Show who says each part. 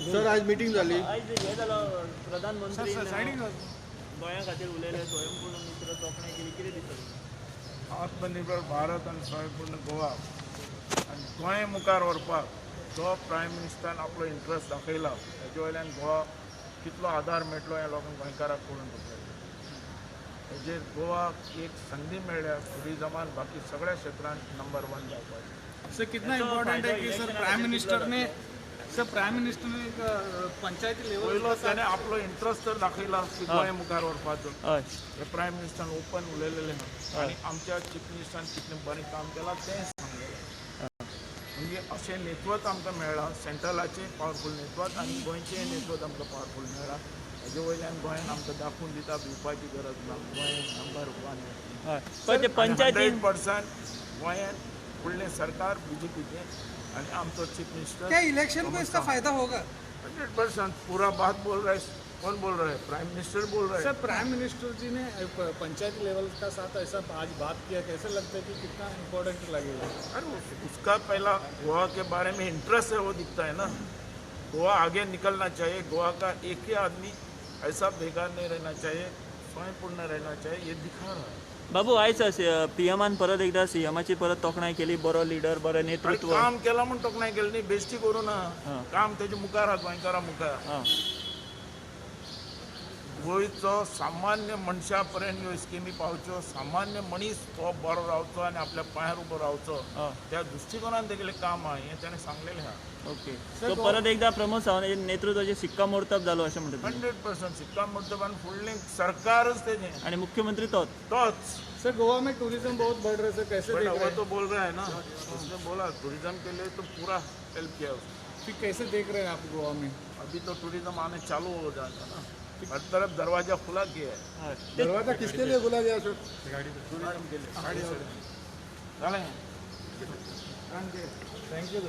Speaker 1: Sir, आज meeting झाली.
Speaker 2: आयज हें जालो, प्रधानमंत्री गोंया खातीर उलयले, स्वयंपूर्ण मित्र तोखणाय केली, कितें दिसता?
Speaker 3: आत्मनिर्भर भारत आनी स्वयंपूर्ण गोवा आनी गोंय मुखार व्हरपाक जो प्रायम मिनिस्टरान आपलो इंट्रस्ट दाखयला, हेजे वयल्यान गोवा कितलो आदार मेळटलो हें लोकांक, गोंयकाराक कळून पडटलें. हेजेर गोवाक एक संदी मेळ्ळ्या टुरिजमान, बाकी सगळ्या क्षेत्रांत नंबर वन जावपाचें.
Speaker 4: सर, कितना इम्पोर्टेंट है कि सर, प्राइम मिनिस्टर ने, सर, प्राइम मिनिस्टर ने एक पंचायती लेवल
Speaker 3: पयलो ताणें आपलो इंट्रस्ट तर दाखयला की गोंय मुखार व्हरपाचो. हे प्रायम मिनिस्टरान ओपन उलयलेलें आहा आनी आमच्या चीफ मिनिस्टरान कितलें बरें काम केलां तें सांगलेलें. म्हणजे अशें नेतृत्व आमकां मेळ्ळां, सेंट्रलाचें पावरफूल नेतृत्व आनी गोंयचें नेतृत्व आमकां पावरफूल मेळ्ळां. हेजे वयल्यान गोंयान आमकां दाखोवन दिता, भिवपाची गरज ना, गोंय नंबर वन.
Speaker 2: हय, पण ते पंचायती
Speaker 3: 100% गोंयान फुडलें सरकार बीजेपीचें आनी आमचो चीफ मिनिस्टर.
Speaker 4: क्या इलेक्शन को इसका फायदा होगा?
Speaker 3: 100%. पूरा बात बोल रहा है. कौन बोल रहा है? प्राइम मिनिस्टर बोल रहा है.
Speaker 4: सर, प्राइम मिनिस्टर जी ने पंचायत लेवल का साथ ऐसा आज बात किया, कैसे लगता है कि कितना इम्पोर्टेंट लगेगा?
Speaker 3: अरे, उसका पहला गोवा के बारे में इंटरेस्ट है, वो दिखता है ना. गोवा आगे निकलना चाहिए, गोवा का एक ही आदमी ऐसा बेकार नहीं रहना चाहिए, स्वयंपूर्ण रहना चाहिए, ये दिखा रहा है.
Speaker 2: बाबू, आयज पीएमान परत एकदा सीएमाची परत तोखणाय केली, बरो लिडर, बरें
Speaker 3: आणि
Speaker 2: नेतृत्व.
Speaker 3: काम केलां म्हूण तोखणाय केली न्ही, बेश्टी करूं ना. काम तेजे मुखार आहा, गोंयकारा मुखार. गोंयचो सामान्य मनशा पर्यंत ह्यो स्किमी पावच्यो, सामान्य मनीस तो बरो रावचो आनी आपल्या पांयार उबो रावचो, त्या दृश्टिकोनान तेगेलें काम आहा, हें ताणें सांगलेलें आहा.
Speaker 2: ओके, सो परत एकदा प्रमोद सावंत नेतृत्वाचे शिक्कामोर्तब जालो अशें म्हणटा तुमी?
Speaker 3: 100%. शिक्कामोर्तब आनी फुडलें सरकारच तेजें.
Speaker 2: आणि मुख्यमंत्री तोच.
Speaker 3: तोच.
Speaker 4: सर, गोवा में टूरिज्म बहुत बढ़ रहा है सर, कैसे
Speaker 3: बट
Speaker 4: देख
Speaker 3: वो
Speaker 4: रहे हैं?
Speaker 3: तो बोल रहा है ना, उसने बोला टूरिज्म के लिए तो पूरा हेल्प किया उसने.
Speaker 4: फिर कैसे देख रहे हैं आप गोवा में?
Speaker 3: अभी तो टूरिज्म आने चालू हो जाता ना, हर तरफ दरवाजा खुला किया है.
Speaker 1: दरवाजा किसके लिए खोला गया सर?
Speaker 3: टूरिज्म के लिए. झालें.
Speaker 4: Thank you.